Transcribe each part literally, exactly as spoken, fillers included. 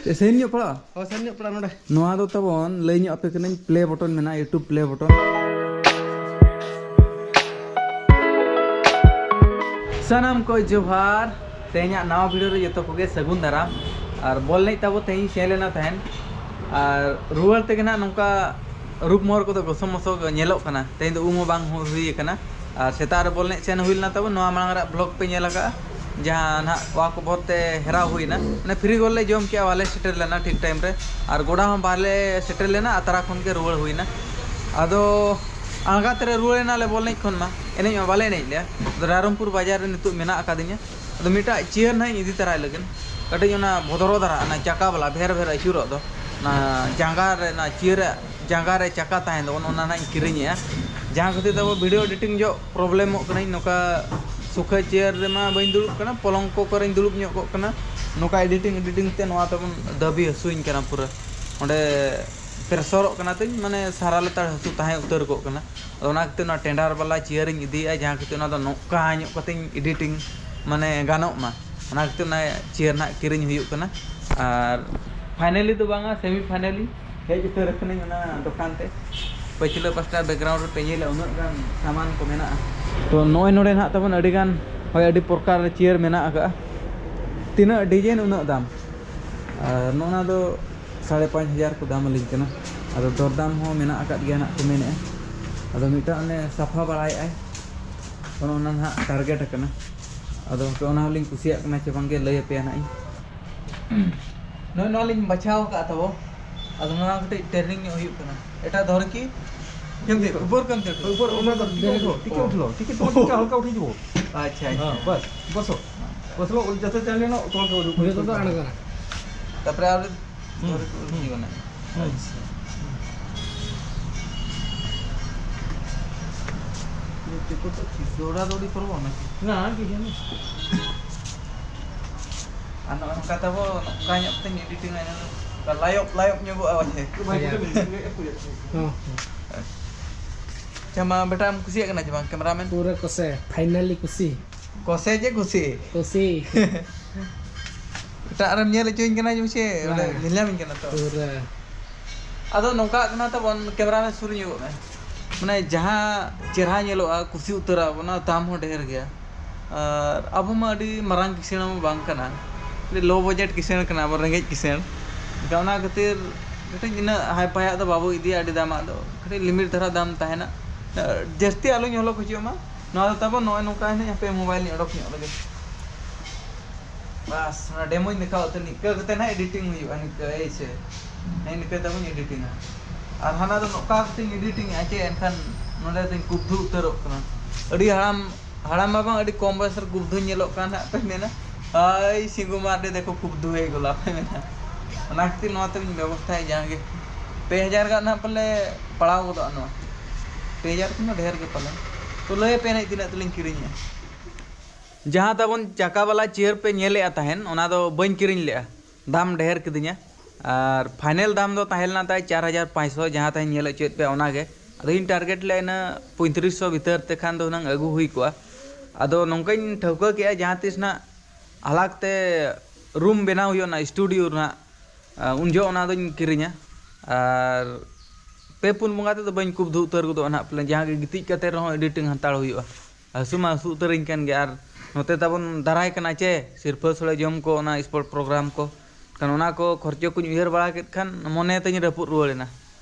ᱪᱮᱫ ᱥᱟᱺᱜᱤᱧ ᱧᱚᱜ ᱯᱟᱲᱟᱜᱼᱟ? ᱦᱳᱭ, ᱥᱟᱺᱜᱤᱧ ᱧᱚᱜ ᱯᱟᱲᱟᱜᱼᱟ ᱱᱚᱰᱮ᱾ ᱱᱚᱣᱟ ᱫᱚ ᱛᱟᱵᱚᱱ ᱞᱟᱹᱭ ᱧᱚᱜ ᱟᱯᱮ ᱠᱟᱹᱱᱟᱹᱧ, ᱯᱞᱮ ᱵᱚᱴᱚᱱ ᱢᱮᱱᱟᱜᱼᱟ, YouTube ᱯᱞᱮ ᱵᱚᱴᱚᱱ᱾ ᱥᱟᱱᱟᱢ ᱠᱚ ᱡᱚᱦᱟᱨ᱾ ᱛᱮᱦᱮᱧᱟᱜ ᱱᱟᱣᱟ ᱵᱷᱤᱰᱤᱭᱳ ᱨᱮ ᱡᱚᱛᱚ ᱠᱚᱜᱮ ᱥᱟᱹᱜᱩᱱ ᱫᱟᱨᱟᱢ᱾ ᱟᱨ ᱵᱚᱞ ᱮᱱᱮᱡ ᱛᱟᱵᱚ ᱛᱮᱦᱮᱧ ᱥᱮᱱ ᱞᱮᱱᱟ ᱛᱟᱦᱮᱱ, ᱟᱨ ᱨᱩᱣᱟᱹᱲ ᱛᱮᱜᱮ ᱱᱟᱜ ᱱᱚᱝᱠᱟ ᱨᱩᱯ ᱢᱚᱦᱚᱨ ᱠᱚᱫᱚ ᱜᱚᱥᱚ ᱢᱚᱥᱚ ᱧᱮᱞᱚᱜ ᱠᱟᱱᱟ᱾ ᱛᱮᱦᱮᱧ ᱫᱚ ᱩᱢ ᱦᱚᱸ ᱵᱟᱝ ᱦᱩ-, ᱦᱩᱭ ᱟᱠᱟᱱᱟ᱾ ᱟᱨ ᱥᱮᱛᱟᱜ ᱨᱮ ᱵᱚᱞ ᱮᱱᱮᱡ ᱥᱮᱱ ᱦᱩᱭ ᱞᱮᱱᱟ ᱛᱟᱵᱚ, ᱱᱚᱣᱟ ᱢᱟᱲᱟᱝ ᱨᱮᱭᱟᱜ ᱵᱷᱞᱚᱜ ᱯᱮ ᱧᱮᱞ ᱟᱠᱟᱫᱼᱟ, ᱡᱟᱦᱟᱸ ᱱᱟᱦᱟᱜ ᱚᱣᱟᱠ ᱵᱷᱚᱨ ᱛᱮ ᱦᱮᱨᱟᱣ ᱦᱩᱭᱱᱟ, ᱢᱟᱱᱮ ᱯᱷᱨᱤ ᱜᱳᱞ ᱞᱮ ᱡᱚᱢ ᱠᱮᱜᱼᱟ, ᱵᱟᱞᱮ ᱥᱮᱴᱮᱨ ᱞᱮᱱᱟ ᱴᱷᱤᱠ ᱴᱟᱭᱤᱢ ᱨᱮ᱾ ᱟᱨ ᱜᱚᱰᱟ ᱦᱚᱸ ᱵᱟᱞᱮ ᱥᱮᱴᱮᱨ ᱞᱮᱱᱟ, ᱟᱛᱨᱟ ᱠᱷᱚᱱ ᱜᱮ ᱨᱩᱣᱟᱹᱲ ᱦᱩᱭᱱᱟ᱾ ᱟᱫᱚ ᱟᱬᱜᱟᱛ ᱨᱮ ᱨᱩᱣᱟᱹᱲ ᱮᱱᱟᱞᱮ ᱵᱚᱞ ᱮᱱᱮᱡ ᱠᱷᱚᱱ ᱢᱟ, ᱮᱱᱮᱡ ᱢᱟ ᱵᱟᱞᱮ ᱮᱱᱮᱡ ᱞᱮᱜᱼᱟ᱾ ᱟᱫᱚ ᱨᱟᱭᱨᱚᱝᱯᱩᱨ ᱵᱟᱡᱟᱨ ᱨᱮ ᱱᱤᱛᱚᱜ ᱢᱮᱱᱟᱜ ᱟᱠᱟᱫᱤᱧᱟ᱾ ᱟᱫᱚ ᱢᱤᱫᱴᱟᱜ ᱪᱮᱭᱟᱨ ᱱᱟᱦᱟᱜ ᱤᱧ ᱤᱫᱤ ᱛᱟᱨᱟᱭ ᱞᱟᱹᱜᱤᱫ, ᱠᱟᱹᱴᱤᱡ ᱚᱱᱟ ᱵᱷᱚᱫᱨᱚ ᱫᱷᱟᱨᱟ, ᱚᱱᱟ ᱪᱟᱠᱟ ᱵᱟᱞᱟ ᱵᱷᱮᱨ ᱵᱷᱮᱨ ᱟᱹᱪᱩᱨᱚᱜ ᱫᱚ, ᱚᱱᱟ ᱡᱟᱸᱜᱟ ᱨᱮ, ᱚᱱᱟ ᱪᱮᱭᱟᱨ ᱨᱮ ᱡᱟᱸᱜᱟ ᱨᱮ ᱪᱟᱠᱟ ᱛᱟᱦᱮᱱ ᱛᱟᱵᱚᱱ, ᱚᱱᱟ ᱱᱟᱦᱟᱜ ᱤᱧ ᱠᱤᱨᱤᱧᱮᱜᱼᱟ᱾ ᱡᱟᱦᱟᱸ ᱠᱷᱟᱹᱛᱤᱨ ᱛᱮ ᱟᱵᱚ ᱵᱷᱤᱰᱤᱭᱳ ᱮᱰᱤᱴᱤᱝ ᱡᱚᱦᱚᱜ ᱯᱨᱚᱵᱞᱮᱢᱚᱜ ᱠᱟᱹᱱᱟᱹᱧ, ᱱᱚᱝᱠᱟ ᱥᱩᱠᱷᱟᱹ ᱪᱮᱭᱟᱨ ᱨᱮᱢᱟ ᱵᱟᱹᱧ ᱫᱩᱲᱩᱵ ᱠᱟᱱᱟ, ᱯᱚᱞᱚᱝ ᱠᱚ ᱠᱚᱨᱮᱧ ᱫᱩᱲᱩᱵ ᱧᱚᱜ ᱠᱚᱜ ᱠᱟᱱᱟ᱾ ᱱᱚᱝᱠᱟ ᱮᱰᱤᱴᱤᱝ ᱮᱰᱤᱴᱤᱝ ᱛᱮ ᱱᱚᱣᱟ ᱛᱟᱵᱚᱱ ᱫᱟᱹᱵᱤ ᱦᱟᱹᱥᱩᱧ ᱠᱟᱱᱟ ᱯᱩᱨᱟᱹ᱾ ᱚᱸᱰᱮ ᱯᱨᱮᱥᱚᱨᱚᱜ ᱠᱟᱱᱟ ᱛᱤᱧ, ᱢᱟᱱᱮ ᱥᱟᱨᱟ ᱞᱮᱛᱟᱲ ᱦᱟᱹᱥᱩ ᱛᱟᱦᱮᱸ ᱩᱛᱟᱹᱨ ᱠᱚᱜ ᱠᱟᱱᱟ᱾ ᱟᱫᱚ ᱚᱱᱟ ᱠᱷᱟᱹᱛᱤᱨ ᱱᱚᱣᱟ ᱴᱮᱸᱰᱟᱨ ᱵᱟᱞᱟ ᱪᱮᱭᱟᱨᱤᱧ ᱤᱫᱤᱭᱮᱜᱼᱟ, ᱡᱟᱦᱟᱸ ᱠᱷᱟᱹᱛᱤᱨ ᱚᱱᱟ ᱫᱚ ᱱᱚᱝᱠᱟ ᱧᱚᱜ ᱠᱟᱛᱮᱧ ᱮᱰᱤᱴᱤᱝ ᱢᱟᱱᱮ ᱜᱟᱱᱚᱜ ᱢᱟ, ᱚᱱᱟ ᱠᱷᱟᱹᱛᱤᱨ ᱚᱱᱟ ᱪᱮᱭᱟᱨ ᱱᱟᱦᱟᱜ ᱠᱤᱨᱤᱧ ᱦᱩᱭᱩᱜ ᱠᱟᱱᱟ᱾ ᱟᱨ ᱯᱷᱟᱭᱱᱟᱞᱤ ᱫᱚ ᱵᱟᱝᱟ, ᱥᱮᱢᱤ ᱯᱷᱟᱭᱱᱟᱞᱤ ᱦᱮᱡ ᱩᱛᱟᱹᱨ ᱟᱠᱟᱱᱟᱹᱧ ᱚᱱᱟ ᱫᱚᱠᱟᱱ ᱛᱮ᱾ ᱯᱟᱹᱪᱷᱞᱟᱹ ᱯᱟᱥᱴᱟ ᱵᱮᱠᱜᱨᱟᱣᱩᱱᱰ ᱨᱮ ᱯᱮ ᱧᱮᱞᱟ, ᱩᱱᱟᱹᱜ ᱜᱟᱱ ᱥᱟᱢᱟᱱ ᱠᱚ ᱢᱮᱱᱟᱜᱼᱟ᱾ ᱛᱚ ᱱᱚᱜᱼᱚᱭ ᱱᱚᱰᱮ ᱱᱟᱦᱟᱜ ᱛᱟᱵᱚᱱ ᱟᱹᱰᱤ ᱜᱟᱱ, ᱦᱳᱭ, ᱟᱹᱰᱤ ᱯᱨᱚᱠᱟᱨ ᱪᱮᱭᱟᱨ ᱢᱮᱱᱟᱜ ᱟᱠᱟᱫᱼᱟ᱾ ᱛᱤᱱᱟᱹᱜ ᱰᱤᱡᱟᱭᱤᱱ ᱩᱱᱟᱹᱜ ᱫᱟᱢ᱾ ᱟᱨ ᱱᱚᱜᱼᱚ ᱱᱟ ᱫᱚ ᱥᱟᱲᱮ ᱯᱟᱸᱪ ᱦᱟᱡᱟᱨ ᱠᱚ ᱫᱟᱢ ᱟᱹᱞᱤᱧ ᱠᱟᱱᱟ᱾ ᱟᱫᱚ ᱫᱚᱨᱫᱟᱢ ᱦᱚᱸ ᱢᱮᱱᱟᱜ ᱟᱠᱟᱫ ᱜᱮᱭᱟ ᱱᱟᱜ ᱠᱚ ᱢᱮᱱᱮᱫᱼᱟ᱾ ᱟᱫᱚ ᱢᱤᱫᱴᱟᱝ ᱚᱱᱮ ᱥᱟᱯᱷᱟ ᱵᱟᱲᱟᱭᱮᱫᱼᱟᱭ, ᱚᱱᱮ ᱚᱱᱟ ᱱᱟᱦᱟᱜ ᱴᱟᱨᱜᱮᱴ ᱟᱠᱟᱱᱟ᱾ ᱟᱫᱚ ᱦᱟᱯᱮ ᱚᱱᱟ ᱦᱚᱸᱞᱤᱧ ᱠᱩᱥᱤᱭᱟᱜ ᱠᱟᱱᱟ ᱪᱮ ᱵᱟᱝᱜᱮ, ᱞᱟᱹᱭ ᱟᱯᱮᱭᱟ ᱱᱟᱜ ᱤᱧ᱾ ᱱᱚᱜᱼᱚᱭ ᱱᱚᱣᱟ ᱞᱤᱧ ᱵᱟᱪᱷᱟᱣ ᱟᱠᱟᱫ ᱛᱟᱵᱚ, ᱟᱫᱚ ᱱᱚᱣᱟ ᱠᱟᱹᱴᱤᱡ ᱴᱨᱮᱱᱤᱝ ᱧᱚᱜ ᱦᱩᱭᱩᱜ ᱠᱟᱱᱟ᱾ ᱮᱴᱟᱜ ᱫᱷᱚᱨᱮ ᱠᱤ? କେମିତି? ଉପର କେମିତି ଉଠିବ? ଉପର, ଉପର, ଟିକେ ଉଠିବ, ଟିକେ ଉଠିବ, ଟିକେ, ଟିକେ ହାଲକା ଉଠିଯିବ। ଆଚ୍ଛା, ଆଚ୍ଛା। ହଁ, ବାସ୍, ବସ। ବସିଲ, ଯେତେ ଚାଲିଲ ନା, ତଳ ତଳ ଉଠିବ। ତାପରେ ଆହୁରି ହୁଁ, ଧରିକି ହୁଁ। ଉଠିବ ନା? ହୁଁ। ଆଚ୍ଛା। ଏ ଟିକେ ତ ଦୌଡ଼ା ଦୌଡ଼ି କରିବ ନା କି? ନା, କିଛି ନାହିଁ। ᱟᱨ ᱱᱚᱜᱼᱚ ᱱᱚᱝᱠᱟ ᱛᱟᱵᱚ, ᱱᱚᱝᱠᱟ ᱧᱚᱜ ᱛᱮᱧ ᱮᱰᱤᱴᱤᱝᱟ, ᱤᱱᱟᱹ ᱫᱚ ᱞᱟᱭᱚᱵ, ᱞᱟᱭᱚᱵ ᱧᱚᱜᱚᱜᱼᱟ ᱵᱚᱞᱮ᱾ ᱦᱚᱸ, ᱦᱚᱸ᱾ ᱟᱪᱪᱷᱟ, ᱢᱟ ᱵᱮᱴᱟ, ᱮᱢ ᱠᱩᱥᱤᱭᱟᱜ ᱠᱟᱱᱟ ᱪᱮ ᱵᱟᱝ, ᱠᱮᱢᱮᱨᱟᱢᱮᱱ? ᱯᱩᱨᱟᱹ ᱠᱚᱥᱮ, ᱯᱷᱟᱭᱱᱟᱞᱤ ᱠᱩᱥᱤ᱾ ᱠᱚᱥᱮ ᱪᱮ ᱠᱩᱥᱤ? ᱠᱩᱥᱤ᱾ ᱮᱴᱟᱜ ᱨᱮᱢ ᱧᱮᱞ ᱦᱚᱪᱚᱧ ᱠᱟᱱᱟ ᱡᱮ ᱥᱮ ᱚᱸᱰᱮ ᱦᱮᱸ᱾ ᱧᱮᱞ ᱧᱟᱢᱤᱧ ᱠᱟᱱᱟ ᱛᱚ᱾ ᱯᱩᱨᱟᱹ᱾ ᱟᱫᱚ ᱱᱚᱝᱠᱟᱜ ᱠᱟᱱᱟ ᱛᱟᱵᱚᱱ, ᱠᱮᱢᱮᱨᱟ ᱢᱮᱱ ᱥᱩᱨ ᱧᱚᱜᱚᱜ ᱢᱮ᱾ ᱢᱟᱱᱮ ᱡᱟᱦᱟᱸ ᱪᱮᱦᱨᱟ ᱧᱮᱞᱚᱜᱼᱟ, ᱠᱩᱥᱤ ᱩᱛᱟᱹᱨᱟ ᱵᱚᱱᱟ, ᱫᱟᱢ ᱦᱚᱸ ᱰᱷᱮᱨ ᱜᱮᱭᱟ᱾ ᱟᱨ ᱟᱵᱚ ᱢᱟ ᱟᱹᱰᱤ ᱢᱟᱨᱟᱝ ᱠᱤᱥᱟᱹᱬ ᱢᱟ ᱵᱟᱝ ᱠᱟᱱᱟ, ᱟᱹᱰᱤ ᱞᱳ ᱵᱟᱡᱮᱴ ᱠᱤᱥᱟᱹᱬ ᱠᱟᱱᱟ ᱵᱚᱱ, ᱨᱮᱸᱜᱮᱡ ᱠᱤᱥᱟᱹᱬ᱾ ᱮᱱᱠᱷᱟᱱ ᱚᱱᱟ ᱠᱷᱟᱹᱛᱤᱨ ᱠᱟᱹᱴᱤᱡ ᱤᱱᱟᱹᱜ ᱦᱟᱭ ᱯᱷᱟᱭᱟᱜ ᱫᱚ ᱵᱟᱵᱚ ᱤᱫᱤᱭᱟ, ᱟᱹᱰᱤ ᱫᱟᱢᱟᱜ ᱫᱚ᱾ ᱠᱟᱹᱴᱤᱡ ᱞᱤᱢᱤᱴ ᱫᱷᱟᱨᱟ ᱫᱟᱢ ᱛᱟᱦᱮᱱᱟ, ᱡᱟᱹᱥᱛᱤ ᱟᱞᱚᱧ ᱦᱚᱞᱚ ᱦᱚᱪᱚᱜ ᱢᱟ᱾ ᱱᱚᱣᱟ ᱫᱚ ᱛᱟᱵᱚᱱ ᱱᱚᱜᱼᱚᱭ ᱱᱚᱝᱠᱟ ᱦᱮᱱᱟᱜ, ᱦᱟᱯᱮ ᱢᱳᱵᱟᱭᱤᱞ ᱞᱤᱧ ᱚᱰᱚᱠ ᱧᱚᱜ ᱞᱮᱜᱮ᱾ ᱵᱟᱥ, ᱚᱱᱟ ᱰᱮᱢᱳᱧ ᱫᱮᱠᱷᱟᱣ ᱩᱛᱟᱹᱨ, ᱱᱤᱝᱠᱟᱹ ᱠᱟᱛᱮ ᱱᱟᱦᱟᱜ ᱮᱰᱤᱴᱤᱝ ᱦᱩᱭᱩᱜᱼᱟ, ᱱᱤᱝᱠᱟᱹ, ᱮᱭ ᱥᱮ᱾ ᱦᱮᱸ, ᱱᱤᱝᱠᱟᱹ ᱛᱮᱵᱚᱱ ᱮᱰᱤᱴᱤᱝᱟ᱾ ᱟᱨ ᱦᱟᱱᱟ ᱫᱚ ᱱᱚᱝᱠᱟ ᱠᱟᱛᱮᱧ ᱮᱰᱤᱴᱤᱝᱟ ᱪᱮ, ᱮᱱᱠᱷᱟᱱ ᱱᱚᱰᱮ ᱫᱚᱧ ᱠᱩᱵᱫᱷᱩ ᱩᱛᱟᱹᱨᱚᱜ ᱠᱟᱱᱟ᱾ ᱟᱹᱰᱤ ᱦᱟᱲᱟᱢ, ᱦᱟᱲᱟᱢ ᱢᱟ ᱵᱟᱝ, ᱟᱹᱰᱤ ᱠᱚᱢ ᱵᱚᱭᱮᱥ ᱨᱮ ᱠᱩᱵᱫᱷᱩᱧ ᱧᱮᱞᱚᱜ ᱠᱟᱱ ᱦᱟᱸᱜ ᱯᱮ ᱢᱮᱱᱟ, "ᱦᱟᱭ, ᱥᱤᱝᱜᱩ ᱢᱟᱨᱰᱤ ᱫᱮᱠᱷᱚ ᱠᱩᱵᱫᱷᱩ ᱦᱮ ᱜᱚᱞᱟ" ᱯᱮ ᱢᱮᱱᱟ᱾ ᱚᱱᱟ ᱠᱷᱟᱹᱛᱤᱨ ᱱᱚᱣᱟ ᱛᱮᱵᱚᱱ ᱵᱮᱵᱚᱥᱛᱷᱟᱭᱟ ᱡᱟᱦᱟᱸ ᱜᱮ᱾ ᱯᱮ ᱦᱟᱡᱟᱨ ᱜᱟᱱ ᱦᱟᱸᱜ ᱯᱟᱞᱮ ᱯᱟᱲᱟᱣ ᱜᱚᱫᱚᱜᱼᱟ ᱱᱚᱣᱟ᱾ ᱯᱮ ᱦᱟᱡᱟᱨ ᱠᱷᱚᱱ ᱫᱚ ᱰᱷᱮᱨ ᱜᱮ ᱯᱟᱞᱮ᱾ ᱛᱚ, ᱞᱟᱹᱭ ᱟᱯᱮ ᱦᱟᱸᱜ ᱛᱤᱱᱟᱹᱜ ᱛᱮᱞᱤᱧ ᱠᱤᱨᱤᱧᱮᱜᱼᱟ᱾ ᱡᱟᱦᱟᱸ ᱛᱟᱵᱚᱱ ᱪᱟᱠᱟ ᱵᱟᱞᱟ ᱪᱮᱭᱟᱨ ᱯᱮ ᱧᱮᱞᱮᱫᱼᱟ ᱛᱟᱦᱮᱱ, ᱚᱱᱟ ᱫᱚ ᱵᱟᱹᱧ ᱠᱤᱨᱤᱧ ᱞᱮᱫᱼᱟ, ᱫᱟᱢ ᱰᱷᱮᱨ ᱠᱤᱫᱤᱧᱟ᱾ ᱟᱨ ᱯᱷᱟᱭᱱᱮᱞ ᱫᱟᱢ ᱫᱚ ᱛᱟᱦᱮᱸ ᱞᱮᱱᱟ ᱛᱟᱭ ᱪᱟᱨ ᱦᱟᱡᱟᱨ ᱯᱟᱸᱪᱥᱚ, ᱡᱟᱦᱟᱸ ᱛᱟᱦᱮᱸᱧ ᱧᱮᱞ ᱦᱚᱪᱚᱭᱮᱫ ᱯᱮᱭᱟ ᱚᱱᱟᱜᱮ᱾ ᱟᱫᱚ ᱤᱧ ᱴᱟᱨᱜᱮᱴ ᱞᱮᱫᱼᱟ ᱤᱱᱟᱹ ᱯᱚᱸᱭᱛᱨᱤᱥ ᱥᱚ ᱵᱷᱤᱛᱟᱹᱨ ᱛᱮ ᱠᱷᱟᱱ ᱫᱚ ᱦᱩᱱᱟᱹᱝ ᱟᱹᱜᱩ ᱦᱩᱭ ᱠᱚᱜᱼᱟ᱾ ᱟᱫᱚ ᱱᱚᱝᱠᱟᱧ ᱴᱷᱟᱹᱣᱠᱟᱹ ᱠᱮᱫᱼᱟ, ᱡᱟᱦᱟᱸ ᱛᱤᱥ ᱱᱟᱜ ᱟᱞᱟᱜᱽ ᱛᱮ ᱨᱩᱢ ᱵᱮᱱᱟᱣ ᱦᱩᱭᱩᱜᱼᱟ, ᱚᱱᱟ ᱥᱴᱩᱰᱤᱭᱳ ᱨᱮᱱᱟᱜ, ᱩᱱ ᱡᱚᱦᱚᱜ ᱚᱱᱟ ᱫᱚᱧ ᱠᱤᱨᱤᱧᱟ᱾ ᱟᱨ ᱯᱮ ᱯᱩᱱ ᱵᱚᱸᱜᱟ ᱛᱮᱫᱚ ᱵᱟᱹᱧ ᱠᱩᱵᱫᱷᱩ ᱩᱛᱟᱹᱨ ᱜᱚᱫᱚᱜᱼᱟ ᱱᱟᱦᱟᱜ ᱯᱟᱞᱮ, ᱡᱟᱦᱟᱸ ᱜᱮ ᱜᱤᱛᱤᱡ ᱠᱟᱛᱮ ᱨᱮᱦᱚᱸ ᱮᱰᱤᱴᱤᱝ ᱦᱟᱛᱟᱲ ᱦᱩᱭᱩᱜᱼᱟ᱾ ᱦᱟᱹᱥᱩ ᱢᱟ ᱦᱟᱹᱥᱩ ᱩᱛᱟᱹᱨᱤᱧ ᱠᱟᱱ ᱜᱮᱭᱟ, ᱟᱨ ᱱᱚᱛᱮ ᱛᱟᱵᱚᱱ ᱫᱟᱨᱟᱭ ᱠᱟᱱᱟ ᱪᱮ ᱥᱤᱨᱯᱟᱹ ᱥᱳᱲᱮ ᱡᱚᱢ ᱠᱚ, ᱚᱱᱟ ᱥᱯᱳᱨᱴ ᱯᱨᱳᱜᱨᱟᱢ ᱠᱚ, ᱠᱷᱟᱱ ᱚᱱᱟ ᱠᱚ ᱠᱷᱚᱨᱪᱚ ᱠᱚᱧ ᱩᱭᱦᱟᱹᱨ ᱵᱟᱲᱟ ᱠᱮᱫ ᱠᱷᱟᱱ ᱢᱚᱱᱮ ᱛᱤᱧ ᱨᱟᱹᱯᱩᱫ ᱨᱩᱣᱟᱹᱲ ᱮᱱᱟ᱾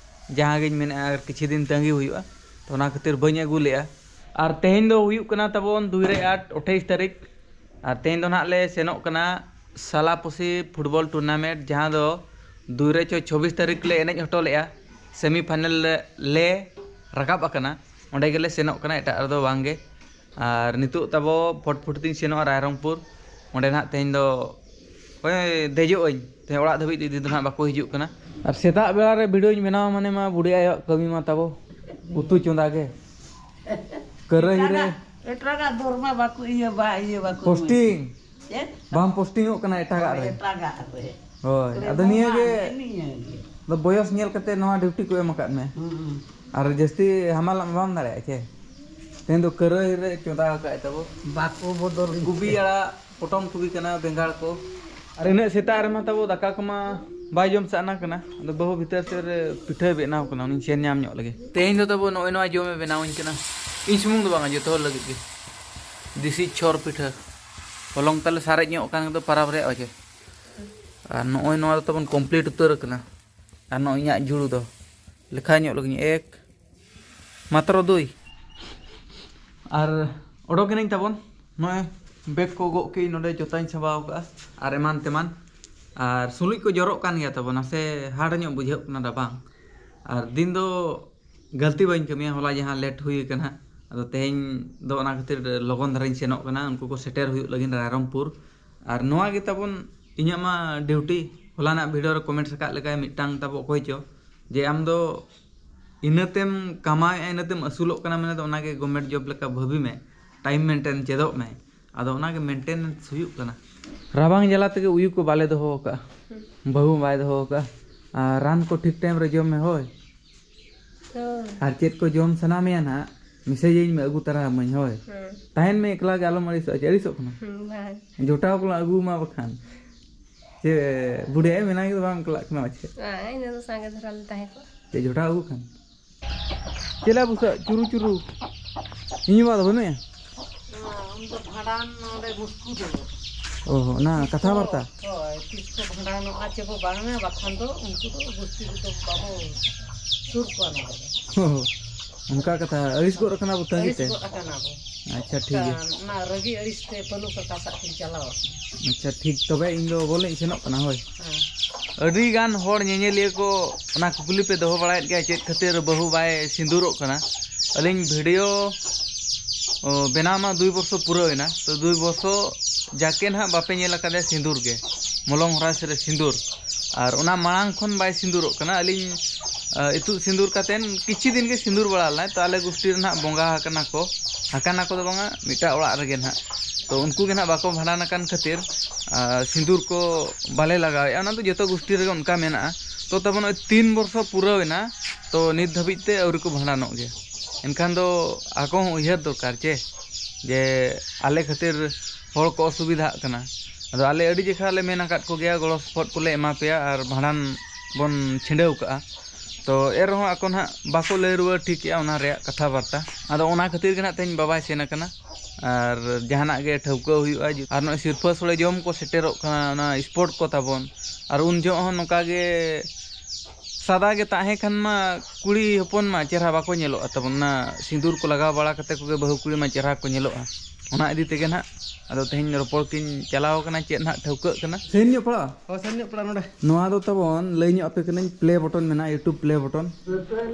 ᱡᱟᱦᱟᱸ ᱜᱤᱧ ᱢᱮᱱᱮᱫᱼᱟ, ᱟᱨ ᱠᱤᱪᱷᱩ ᱫᱤᱱ ᱛᱟᱺᱜᱤ ᱦᱩᱭᱩᱜᱼᱟ, ᱛᱚ ᱚᱱᱟ ᱠᱷᱟᱹᱛᱤᱨ ᱵᱟᱹᱧ ᱟᱹᱜᱩ ᱞᱮᱫᱼᱟ᱾ ᱟᱨ ᱛᱮᱦᱮᱧ ᱫᱚ ᱦᱩᱭᱩᱜ ᱠᱟᱱᱟ ᱛᱟᱵᱚᱱ ᱫᱩᱭ ᱨᱮ ᱟᱴ, ᱟᱴᱷᱟᱭᱤᱥ ᱛᱟᱹᱨᱤᱠᱷ, ᱟᱨ ᱛᱮᱦᱮᱧ ᱫᱚ ᱱᱟᱦᱟᱜ ᱞᱮ ᱥᱮᱱᱚᱜ ᱠᱟᱱᱟ ᱥᱟᱞᱟᱯᱩᱥᱤ ᱯᱷᱩᱴᱵᱚᱞ ᱴᱩᱨᱱᱟᱢᱮᱱᱴ, ᱡᱟᱦᱟᱸ ᱫᱚ ᱫᱩᱭ ᱨᱮ ᱪᱚ ᱪᱷᱚᱵᱵᱤᱥ ᱛᱟᱹᱨᱤᱠᱷ ᱞᱮ ᱮᱱᱮᱡ ᱦᱚᱴᱚ ᱞᱮᱫᱼᱟ᱾ ᱥᱮᱢᱤ ᱯᱷᱟᱭᱱᱮᱞ ᱞᱮ, ᱞᱮ ᱨᱟᱠᱟᱵ ᱟᱠᱟᱱᱟ᱾ ᱚᱸᱰᱮ ᱜᱮᱞᱮ ᱥᱮᱱᱚᱜ ᱠᱟᱱᱟ, ᱮᱴᱟᱜ ᱨᱮᱫᱚ ᱵᱟᱝ ᱜᱮ᱾ ᱟᱨ ᱱᱤᱛᱚᱜ ᱛᱟᱵᱚ ᱯᱷᱚᱴᱯᱷᱩᱴᱤ ᱛᱤᱧ ᱥᱮᱱᱚᱜᱼᱟ ᱨᱟᱭᱨᱚᱝᱯᱩᱨ᱾ ᱚᱸᱰᱮ ᱱᱟᱦᱟᱜ ᱛᱮᱦᱮᱧ ᱫᱚ ᱳᱭ ᱫᱮᱡᱚᱜ ᱟᱹᱧ᱾ ᱛᱮᱦᱮᱧ ᱚᱲᱟᱜ ᱫᱷᱟᱹᱵᱤᱡ ᱫᱚ ᱤᱫᱤ ᱫᱚ ᱱᱟᱦᱟᱜ ᱵᱟᱠᱚ ᱦᱤᱡᱩᱜ ᱠᱟᱱᱟ᱾ ᱟᱨ ᱥᱮᱛᱟᱜ ᱵᱮᱲᱟ ᱨᱮ ᱵᱷᱤᱰᱤᱭᱳᱧ ᱵᱮᱱᱟᱣᱟ ᱢᱟᱱᱮ ᱢᱟ ᱵᱩᱰᱷᱤ ᱟᱭᱳᱣᱟᱜ ᱠᱟᱹᱢᱤ ᱢᱟ ᱛᱟᱵᱚ ᱩᱛᱩ ᱪᱚᱸᱫᱟ ᱜᱮ᱾ ᱠᱟᱹᱨᱟᱹᱦᱤ ᱨᱮ᱾ ᱮᱴᱟᱜᱟᱜ, ᱮᱴᱟᱜᱟᱜ ᱫᱚᱨ ᱢᱟ ᱵᱟᱠᱚ ᱤᱭᱟᱹ, ᱵᱟ, ᱤᱭᱟᱹ ᱵᱟᱠᱚ ᱯᱳᱥᱴᱤᱝ᱾ ᱪᱮᱫ? ᱵᱟᱢ ᱯᱳᱥᱴᱤᱝᱚᱜ ᱠᱟᱱᱟ ᱮᱴᱟᱜᱟᱜ ᱨᱮ᱾ ᱮᱴᱟᱜᱟᱜ ᱨᱮ᱾ ᱦᱳᱭ, ᱨᱮ ᱟᱫᱚ ᱱᱤᱭᱟᱹ ᱵᱟᱝ, ᱜᱮ ᱱᱤᱭᱟᱹ ᱜᱮ᱾ ᱟᱫᱚ ᱵᱚᱭᱚᱥ ᱧᱮᱞ ᱠᱟᱛᱮ ᱱᱚᱣᱟ ᱰᱤᱭᱩᱴᱤ ᱠᱚ ᱮᱢ ᱟᱠᱟᱫ ᱢᱮ᱾ ᱦᱩᱸ, ᱦᱩᱸ᱾ ᱟᱨ ᱡᱟᱹᱥᱛᱤ ᱦᱟᱢᱟᱞᱟᱜ ᱢᱟ ᱵᱟᱢ ᱫᱟᱲᱮᱭᱟᱜᱼᱟ ᱪᱮ? ᱛᱮᱦᱮᱧ ᱫᱚ ᱠᱟᱹᱨᱟᱹᱦᱤ ᱨᱮ ᱪᱚᱸᱫᱟ ᱟᱠᱟᱫ ᱛᱟᱵᱚ᱾ ᱵᱟᱠᱚ ᱵᱚᱫᱚᱞ ᱠᱚᱵᱤ ᱟᱲᱟᱜ, ᱯᱚᱴᱚᱢ ᱠᱚᱵᱤ ᱠᱟᱱᱟ, ᱵᱮᱸᱜᱟᱲ ᱠᱚ᱾ ᱟᱨ ᱤᱱᱟᱹᱜ ᱥᱮᱛᱟᱜ ᱨᱮᱢᱟ ᱛᱟᱵᱚ ᱫᱟᱠᱟ ᱠᱚᱢᱟ ᱵᱟᱭ ᱡᱚᱢ ᱥᱟᱱᱟ ᱠᱟᱱᱟ᱾ ᱟᱫᱚ ᱵᱟᱹᱦᱩ ᱵᱷᱤᱛᱟᱹᱨ ᱥᱮᱫ ᱨᱮ ᱯᱤᱴᱷᱟᱹᱭ ᱵᱮᱱᱟᱣ ᱠᱟᱱᱟ, ᱩᱱᱤᱧ ᱥᱮᱱ ᱧᱟᱢ ᱧᱚᱜ ᱞᱮᱜᱮ᱾ ᱛᱮᱦᱮᱧ ᱫᱚ ᱛᱟᱵᱚ ᱱᱚᱜᱼᱚᱭ ᱱᱚᱣᱟ ᱡᱚᱢᱮ ᱵᱮᱱᱟᱣᱟᱹᱧ ᱠᱟᱱᱟ᱾ ᱤᱧ ᱥᱩᱢᱩᱝ ᱫᱚ ᱵᱟᱝᱟ, ᱡᱚᱛᱚ ᱦᱚᱲ ᱞᱟᱹᱜᱤᱫ ᱜᱮ᱾ ᱫᱮᱥᱤ ᱪᱷᱚᱨ ᱯᱤᱴᱷᱟᱹ᱾ ᱦᱚᱞᱚᱝ ᱛᱟᱞᱮ ᱥᱟᱨᱮᱡ ᱧᱚᱜ ᱠᱟᱱ ᱫᱚ ᱯᱟᱨᱟᱵᱽ ᱨᱮᱭᱟᱜ ᱚᱡᱮ᱾ ᱟᱨ ᱱᱚᱜᱼᱚᱭ ᱱᱚᱣᱟ ᱫᱚ ᱛᱟᱵᱚᱱ complete ᱩᱛᱟᱹᱨ ᱟᱠᱟᱱᱟ᱾ ᱟᱨ ᱱᱚᱜᱼᱚᱭ ᱤᱧᱟᱹᱜ ᱡᱩᱲᱩ ᱫᱚ ᱞᱮᱠᱷᱟ ᱧᱚᱜ ᱞᱟᱹᱜᱤᱧ, ᱮᱠ ᱢᱟᱛᱨᱚ ᱫᱩᱭ᱾ ᱟᱨ ᱚᱰᱚᱠ ᱮᱱᱟᱹᱧ ᱛᱟᱵᱚᱱ, ᱱᱚᱜᱼᱚᱭ ᱵᱮᱜᱽ ᱠᱚ ᱜᱚᱜ ᱠᱮᱜ ᱱᱚᱰᱮ ᱡᱚᱛᱟᱧ ᱥᱟᱸᱵᱟᱣ ᱠᱟᱜᱼᱟ ᱟᱨ ᱮᱢᱟᱱ ᱛᱮᱢᱟᱱ᱾ ᱟᱨ ᱥᱩᱞᱩᱡ ᱠᱚ ᱡᱚᱨᱚᱜ ᱠᱟᱱ ᱜᱮᱭᱟ ᱛᱟᱵᱚᱱ, ᱱᱟᱥᱮ hard ᱧᱚᱜ ᱵᱩᱡᱷᱟᱹᱜ ᱠᱟᱱᱟ ᱨᱟᱵᱟᱝ᱾ ᱟᱨ ᱫᱤᱱ ᱫᱚ ᱜᱟᱹᱞᱛᱤ ᱵᱟᱹᱧ ᱠᱟᱹᱢᱤᱭᱟ, ᱦᱚᱞᱟ ᱡᱟᱦᱟᱸ late ᱦᱩᱭ ᱟᱠᱟᱱᱟ, ᱟᱫᱚ ᱛᱮᱦᱮᱧ ᱫᱚ ᱚᱱᱟ ᱠᱷᱟᱹᱛᱤᱨ ᱞᱚᱜᱚᱱ ᱫᱷᱟᱨᱟᱧ ᱥᱮᱱᱚᱜ ᱠᱟᱱᱟ᱾ ᱩᱱᱠᱩ ᱠᱚ ᱥᱮᱴᱮᱨ ᱦᱩᱭᱩᱜ ᱞᱟᱹᱜᱤᱫ ᱨᱟᱭᱨᱚᱝᱯᱩᱨ᱾ ᱟᱨ ᱱᱚᱣᱟ ᱜᱮ ᱛᱟᱵᱚᱱ ᱤᱧᱟᱹᱜ ᱢᱟ duty᱾ ᱦᱚᱞᱟᱱᱟᱜ video ᱨᱮ comment ᱨᱟᱠᱟᱵ ᱞᱮᱠᱟᱭ ᱢᱤᱫᱴᱟᱝ ᱛᱟᱵᱚ ᱚᱠᱚᱭ ᱪᱚ, ᱡᱮ ᱟᱢ ᱫᱚ ᱤᱱᱟᱹᱛᱮᱢ ᱠᱟᱢᱟᱣᱮᱫᱼᱟ, ᱤᱱᱟᱹᱛᱮᱢ ᱟᱹᱥᱩᱞᱚᱜ ᱠᱟᱱᱟ, ᱢᱮᱱᱮ ᱫᱚ ᱚᱱᱟᱜᱮ government job ᱞᱮᱠᱟ ᱵᱷᱟᱹᱵᱤ ᱢᱮ, time maintain ᱪᱮᱫᱚᱜ ᱢᱮ᱾ ᱟᱫᱚ ᱚᱱᱟᱜᱮ maintenance ᱦᱩᱭᱩᱜ ᱠᱟᱱᱟ᱾ ᱨᱟᱵᱟᱝ ᱡᱟᱞᱟ ᱛᱮᱜᱮ ᱩᱭᱩ ᱠᱚ ᱵᱟᱞᱮ ᱫᱚᱦᱚ ᱟᱠᱟᱫᱼᱟ, ᱵᱟᱹᱦᱩ ᱵᱟᱭ ᱫᱚᱦᱚ ᱟᱠᱟᱫᱼᱟ᱾ ᱟᱨ ᱨᱟᱱ ᱠᱚ ᱴᱷᱤᱠ time ᱨᱮ ᱡᱚᱢ ᱢᱮ, ᱦᱳᱭ᱾ ᱦᱳᱭ᱾ ᱟᱨ ᱪᱮᱫ ᱠᱚ ᱡᱚᱢ ᱥᱟᱱᱟ ᱢᱮᱭᱟ ᱱᱟᱦᱟᱜ, message ᱟᱹᱧ ᱢᱮ, ᱟᱹᱜᱩ ᱛᱟᱨᱟ ᱟᱹᱢᱟᱹᱧ, ᱦᱳᱭ᱾ ᱦᱮᱸ᱾ ᱛᱟᱦᱮᱱ ᱢᱮ ᱮᱠᱞᱟ ᱜᱮ, ᱟᱞᱚᱢ ᱟᱹᱲᱤᱥᱚᱜᱼᱟ᱾ ᱪᱮᱫ ᱟᱹᱲᱤᱥᱚᱜ ᱠᱟᱱᱟ? ᱦᱩᱸ, ᱵᱟᱝ᱾ ᱡᱚᱴᱟᱣ ᱠᱚᱞᱟᱝ ᱟᱹᱜᱩ ᱟᱢᱟ ᱵᱟᱠᱷᱟᱱ᱾ ᱪᱮᱫ ᱵᱩᱰᱷᱤ ᱟᱭᱳ ᱢᱮᱱᱟᱭ ᱠᱮᱫᱟ, ᱵᱟᱢ ᱮᱠᱞᱟᱜ ᱠᱟᱱᱟ ᱯᱟᱪᱮᱫ? ᱵᱟᱝ, ᱤᱧ ᱫᱚ ᱥᱟᱸᱜᱮ ᱫᱷᱟᱨᱟ ᱞᱮ ᱛᱟᱦᱮᱸ ᱠᱚᱜᱼᱟ᱾ ᱪᱮᱫ ᱡᱚᱴᱟᱣ ᱟᱹᱜᱩ ᱠᱷᱟᱱ? ᱪᱮᱫ ᱞᱮ ᱵᱩᱥᱟᱹᱜ ᱪᱩᱨᱩ ᱪᱩᱨᱩ? ᱤᱧ ᱵᱟᱵᱟ ᱫᱚ ᱵᱟᱹᱱᱩᱭᱟ? ᱦᱮᱸ, ᱩᱱᱤ ᱫᱚ ᱵᱷᱟᱸᱰᱟᱱ ᱱᱚᱰᱮ ᱜᱩᱥᱴᱤ ᱫᱚ᱾ ᱚ, ᱚᱱᱟ ᱠᱟᱛᱷᱟ ᱵᱟᱨᱛᱟ? ᱦᱳᱭ, ᱛᱤᱥ ᱠᱚ ᱵᱷᱟᱸᱰᱟᱱᱚᱜᱼᱟ ᱪᱮ ᱵᱚ ᱵᱟᱝᱟ, ᱵᱟᱠᱷᱟᱱ ᱫᱚ ᱩᱱᱠᱩ ᱫᱚ ᱜᱩᱥᱴᱤ ᱨᱮᱫᱚ ᱵᱟᱵᱚ ᱥᱩᱨ ᱠᱚᱣᱟ ᱱᱚᱰᱮ ᱫᱚ᱾ ᱚ, ᱚᱱᱠᱟ ᱠᱟᱛᱷᱟ, ᱟᱹᱲᱤᱥ ᱜᱚᱫ ᱟᱠᱟᱱᱟ ᱵᱚ ᱛᱟᱺᱜᱤ ᱟᱹᱲᱤᱥ ᱛᱮ᱾ ᱜᱚᱫ ᱟᱠᱟᱱᱟ ᱵᱚ᱾ ᱟᱪᱪᱷᱟ, ᱴᱷᱤᱠ ᱜᱮᱭᱟ᱾ ᱚᱱᱟ ᱨᱟᱹᱜᱤ ᱟᱹᱲᱤᱥ ᱛᱮ ᱯᱟᱹᱞᱩ ᱠᱟᱠᱟ ᱥᱟᱜ ᱠᱤᱱ ᱪᱟᱞᱟᱣ ᱟᱠᱟᱱᱟ᱾ ᱟᱪᱪᱷᱟ, ᱴᱷᱤᱠ, ᱛᱚᱵᱮ ᱤᱧ ᱫᱚ ᱵᱚᱞᱮ ᱤᱧ ᱥᱮᱱᱚᱜ ᱠᱟᱱᱟ, ᱦᱳᱭ᱾ ᱦᱮᱸ᱾ ᱟᱹᱰᱤ ᱜᱟᱱ ᱦᱚᱲ ᱧᱮᱧᱮᱞᱤᱭᱟᱹ ᱠᱚ ᱚᱱᱟ ᱠᱩᱠᱞᱤ ᱯᱮ ᱫᱚᱦᱚ ᱵᱟᱲᱟᱭᱮᱫ ᱜᱮᱭᱟ, ᱪᱮᱫ ᱠᱷᱟᱹᱛᱤᱨ ᱵᱟᱹᱦᱩ ᱵᱟᱭ ᱥᱤᱸᱫᱩᱨᱚᱜ ᱠᱟᱱᱟ? ᱟᱹᱞᱤᱧ video, ᱚ, ᱵᱮᱱᱟᱣ ᱢᱟ ᱫᱩᱭ ᱵᱚᱨᱥᱚ ᱯᱩᱨᱟᱹᱣ ᱮᱱᱟ, ᱛᱚ ᱫᱩᱭ ᱵᱚᱨᱥᱚ ᱡᱟᱠᱮ ᱱᱟᱦᱟᱜ ᱵᱟᱯᱮ ᱧᱮᱞ ᱟᱠᱟᱫᱮᱭᱟ ᱥᱤᱸᱫᱩᱨ ᱜᱮ, ᱢᱚᱞᱚᱝ ᱦᱚᱨᱟᱥ ᱨᱮ ᱥᱤᱸᱫᱩᱨ᱾ ᱟᱨ ᱚᱱᱟ ᱢᱟᱲᱟᱝ ᱠᱷᱚᱱ ᱵᱟᱭ ᱥᱤᱸᱫᱩᱨᱚᱜ ᱠᱟᱱᱟ᱾ ᱟᱹᱞᱤᱧ, ᱟ, ᱤᱛᱩᱫ ᱥᱤᱸᱫᱩᱨ ᱠᱟᱛᱮᱱ ᱠᱤᱪᱷᱩ ᱫᱤᱱ ᱜᱮ ᱥᱤᱸᱫᱩᱨ ᱵᱟᱲᱟ ᱞᱮᱱᱟᱭ, ᱛᱚ ᱟᱞᱮ ᱜᱩᱥᱴᱤ ᱨᱮ ᱱᱟᱦᱟᱜ ᱵᱚᱸᱜᱟ ᱟᱠᱟᱱᱟ ᱠᱚ, ᱟᱠᱟᱱᱟ ᱠᱚ ᱫᱚ ᱵᱟᱝᱟ, ᱢᱤᱫᱴᱟᱜ ᱚᱲᱟᱜ ᱨᱮᱜᱮ ᱱᱟᱦᱟᱜ᱾ ᱛᱚ ᱩᱱᱠᱩ ᱜᱮ ᱱᱟᱦᱟᱜ ᱵᱟᱠᱚ ᱵᱷᱟᱸᱰᱟᱱ ᱟᱠᱟᱱ ᱠᱷᱟᱹᱛᱤᱨ, ᱟ, ᱥᱤᱸᱫᱩᱨ ᱠᱚ ᱵᱟᱞᱮ ᱞᱟᱜᱟᱣᱮᱫᱼᱟ᱾ ᱚᱱᱟ ᱫᱚ ᱡᱚᱛᱚ ᱜᱩᱥᱴᱤ ᱨᱮᱜᱮ ᱚᱱᱠᱟ ᱢᱮᱱᱟᱜᱼᱟ᱾ ᱛᱚ ᱛᱟᱵᱚᱱ ᱱᱚᱜᱼᱚᱭ ᱛᱤᱱ ᱵᱚᱨᱥᱚ ᱯᱩᱨᱟᱹᱣ ᱮᱱᱟ, ᱛᱚ ᱱᱤᱛ ᱫᱷᱟᱹᱵᱤᱡ ᱛᱮ ᱟᱹᱣᱨᱤ ᱠᱚ ᱵᱷᱟᱸᱰᱟᱱᱚᱜ ᱜᱮᱭᱟ᱾ ᱮᱱᱠᱷᱟᱱ ᱫᱚ ᱟᱠᱚ ᱦᱚᱸ ᱩᱭᱦᱟᱹᱨ ᱫᱚᱨᱠᱟᱨ ᱪᱮ, ᱡᱮ ᱟᱞᱮ ᱠᱷᱟᱹᱛᱤᱨ ᱦᱚᱲ ᱠᱚ ᱚᱥᱩᱵᱤᱫᱷᱟᱜ ᱠᱟᱱᱟ᱾ ᱟᱫᱚ ᱟᱞᱮ ᱟᱹᱰᱤ ᱡᱮᱠᱷᱟ ᱞᱮ ᱢᱮᱱ ᱟᱠᱟᱫ ᱠᱚᱜᱮᱭᱟ, ᱜᱚᱲᱚ ᱥᱚᱯᱚᱦᱚᱫ ᱠᱚᱞᱮ ᱮᱢᱟ ᱯᱮᱭᱟ ᱟᱨ ᱵᱷᱟᱸᱰᱟᱱ ᱵᱚᱱ ᱪᱷᱤᱰᱟᱹᱣ ᱠᱟᱜᱼᱟ᱾ ᱛᱚ ᱮᱱ ᱨᱮᱦᱚᱸ ᱟᱠᱚ ᱱᱟᱦᱟᱜ ᱵᱟᱠᱚ ᱞᱟᱹᱭ ᱨᱩᱣᱟᱹᱲ ᱴᱷᱤᱠ ᱮᱜᱼᱟ ᱚᱱᱟ ᱨᱮᱭᱟᱜ ᱠᱟᱛᱷᱟ ᱵᱟᱨᱛᱟ᱾ ᱟᱫᱚ ᱚᱱᱟ ᱠᱷᱟᱹᱛᱤᱨ ᱜᱮ ᱱᱟᱦᱟᱜ ᱛᱮᱦᱮᱧ ᱵᱟᱵᱟᱭ ᱥᱮᱱ ᱟᱠᱟᱱᱟ᱾ ᱟᱨ ᱡᱟᱦᱟᱱᱟᱜ ᱜᱮ ᱴᱷᱟᱹᱣᱠᱟᱹ ᱦᱩᱭᱩᱜᱼᱟ, ᱟᱨ ᱱᱚᱜᱼᱚᱭ ᱥᱤᱨᱯᱟᱹ ᱥᱳᱲᱮ ᱡᱚᱢ ᱠᱚ ᱥᱮᱴᱮᱨᱚᱜ ᱠᱟᱱᱟ, ᱚᱱᱟ ᱥᱯᱳᱨᱴ ᱠᱚ ᱛᱟᱵᱚᱱ᱾ ᱟᱨ ᱩᱱ ᱡᱚᱦᱚᱜ ᱦᱚᱸ ᱱᱚᱝᱠᱟ ᱜᱮ ᱥᱟᱫᱟ ᱜᱮ ᱛᱟᱦᱮᱸ ᱠᱷᱟᱱ ᱢᱟ ᱠᱩᱲᱤ ᱦᱚᱯᱚᱱ ᱢᱟ ᱪᱮᱦᱨᱟ ᱵᱟᱠᱚ ᱧᱮᱞᱚᱜᱼᱟ ᱛᱟᱵᱚᱱ, ᱚᱱᱟ ᱥᱤᱸᱫᱩᱨ ᱠᱚ ᱞᱟᱜᱟᱣ ᱵᱟᱲᱟ ᱠᱟᱛᱮ ᱠᱚᱜᱮ ᱵᱟᱹᱦᱩ ᱠᱩᱲᱤ ᱢᱟ ᱪᱮᱦᱨᱟ ᱠᱚ ᱧᱮᱞᱚᱜᱼᱟ᱾ ᱚᱱᱟ ᱤᱫᱤ ᱛᱮᱜᱮ ᱱᱟᱦᱟᱜ ᱟᱫᱚ ᱛᱮᱦᱮᱧ ᱨᱚᱯᱚᱲ ᱠᱤᱱ ᱪᱟᱞᱟᱣ ᱠᱟᱱᱟ, ᱪᱮᱫ ᱱᱟᱦᱟᱜ ᱴᱷᱟᱹᱣᱠᱟᱹᱜ ᱠᱟᱱᱟ᱾ ᱥᱮᱱ ᱧᱚᱜ ᱯᱟᱲᱟᱜᱼᱟ᱾ ᱦᱳᱭ, ᱥᱮᱱ ᱧᱚᱜ ᱯᱟᱲᱟᱜᱼᱟ ᱱᱚᱰᱮ᱾ ᱱᱚᱣᱟ ᱫᱚ ᱛᱟᱵᱚᱱ ᱞᱟᱹᱭ ᱧᱚᱜ ᱟᱯᱮ ᱠᱟᱹᱱᱟᱹᱧ, ᱯᱞᱮ ᱵᱚᱴᱚᱱ ᱢᱮᱱᱟᱜᱼᱟ, YouTube ᱯᱞᱮ ᱵᱚᱴᱚᱱ᱾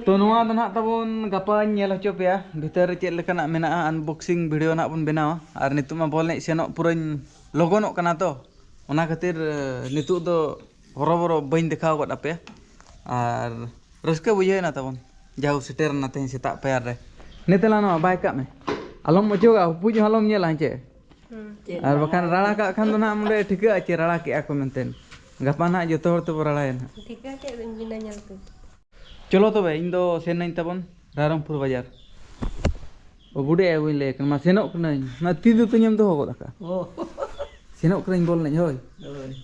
ᱛᱚ ᱱᱚᱣᱟ ᱫᱚ ᱱᱟᱦᱟᱜ ᱛᱟᱵᱚᱱ ᱜᱟᱯᱟᱧ ᱧᱮᱞ ᱦᱚᱪᱚ ᱯᱮᱭᱟ ᱵᱷᱤᱛᱟᱹᱨ ᱨᱮ ᱪᱮᱫ ᱞᱮᱠᱟᱱᱟᱜ ᱢᱮᱱᱟᱜᱼᱟ, ᱟᱱᱵᱚᱠᱥᱤᱝ ᱵᱷᱤᱰᱤᱭᱳ ᱱᱟᱦᱟᱜ ᱵᱚᱱ ᱵᱮᱱᱟᱣᱟ᱾ ᱟᱨ ᱱᱤᱛᱚᱜ ᱢᱟ ᱵᱚᱞ ᱮᱱᱮᱡ ᱥᱮᱱᱚᱜ ᱯᱩᱨᱟᱹᱧ ᱞᱚᱜᱚᱱᱚᱜ ᱠᱟᱱᱟ, ᱛᱚ ᱚᱱᱟ ᱠᱷᱟᱹᱛᱤᱨ ᱱᱤᱛᱚᱜ ᱫᱚ ᱦᱚᱨᱚᱵᱚᱨᱚ ᱵᱟᱹᱧ ᱫᱮᱠᱷᱟᱣ ᱜᱚᱫ ᱟᱯᱮᱭᱟ᱾ ᱟᱨ ᱨᱟᱹᱥᱠᱟᱹ ᱵᱩᱡᱷᱟᱹᱣ ᱮᱱᱟ ᱛᱟᱵᱚᱱ, ᱡᱟᱦᱳ ᱥᱮᱴᱮᱨ ᱮᱱᱟ ᱛᱮᱦᱮᱧ ᱥᱮᱛᱟᱜ ᱯᱟᱭᱟᱨ ᱨᱮ᱾ ᱱᱤᱛ ᱞᱟᱝ ᱱᱚᱣᱟ ᱵᱟᱭ ᱠᱟᱜ ᱢᱮ, ᱟᱞᱚᱢ ᱚᱪᱚᱜᱟ, ᱦᱩᱯᱩᱡ ᱦᱚᱸ ᱟᱞᱚᱢ ᱧᱮᱞᱟ ᱦᱮᱸ ᱪᱮ᱾ ᱟᱨ ᱵᱟᱠᱷᱟᱱ ᱨᱟᱲᱟ ᱠᱟᱜ ᱠᱷᱟᱱ ᱫᱚ ᱱᱟᱦᱟᱜ ᱚᱸᱰᱮ ᱴᱷᱤᱠᱟᱹᱜᱼᱟ ᱪᱮ ᱨᱟᱲᱟ ᱠᱮᱜᱼᱟ ᱠᱚ ᱢᱮᱱᱛᱮ᱾ ᱜᱟᱯᱟ ᱱᱟᱦᱟᱜ ᱡᱚᱛᱚ ᱦᱚᱲ ᱛᱮᱵᱚ ᱨᱟᱲᱟᱭᱟ ᱱᱟᱦᱟᱜ᱾ ᱴᱷᱤᱠᱟᱹ ᱠᱮᱫ ᱫᱚᱧ ᱵᱤᱱᱟᱹ ᱧᱮᱞ ᱛᱮ᱾ ᱪᱚᱞᱚ ᱛᱚᱵᱮ, ᱤᱧ ᱫᱚ ᱥᱮᱱ ᱱᱟᱹᱧ ᱛᱟᱵᱚᱱ ᱨᱟᱭᱨᱚᱝᱯᱩᱨ ᱵᱟᱡᱟᱨ᱾ ᱚ, ᱵᱩᱰᱤ ᱟᱭᱳ ᱵᱟᱹᱧ ᱞᱟᱹᱭ ᱠᱟᱱᱟ, ᱢᱟ ᱥᱮᱱᱚᱜ ᱠᱟᱹᱱᱟᱹᱧ᱾ ᱚᱱᱟ ᱛᱤ ᱫᱚ ᱛᱤᱧᱮᱢ ᱫᱚᱦᱚ ᱜᱚᱫ ᱟᱠᱟᱫᱼᱟ᱾ ᱚ᱾ ᱥᱮᱱᱚᱜ ᱠᱟᱹᱱᱟᱹᱧ ᱵᱚᱞ ᱮᱱᱮᱡ, ᱦᱳᱭ᱾ ᱦᱳᱭ᱾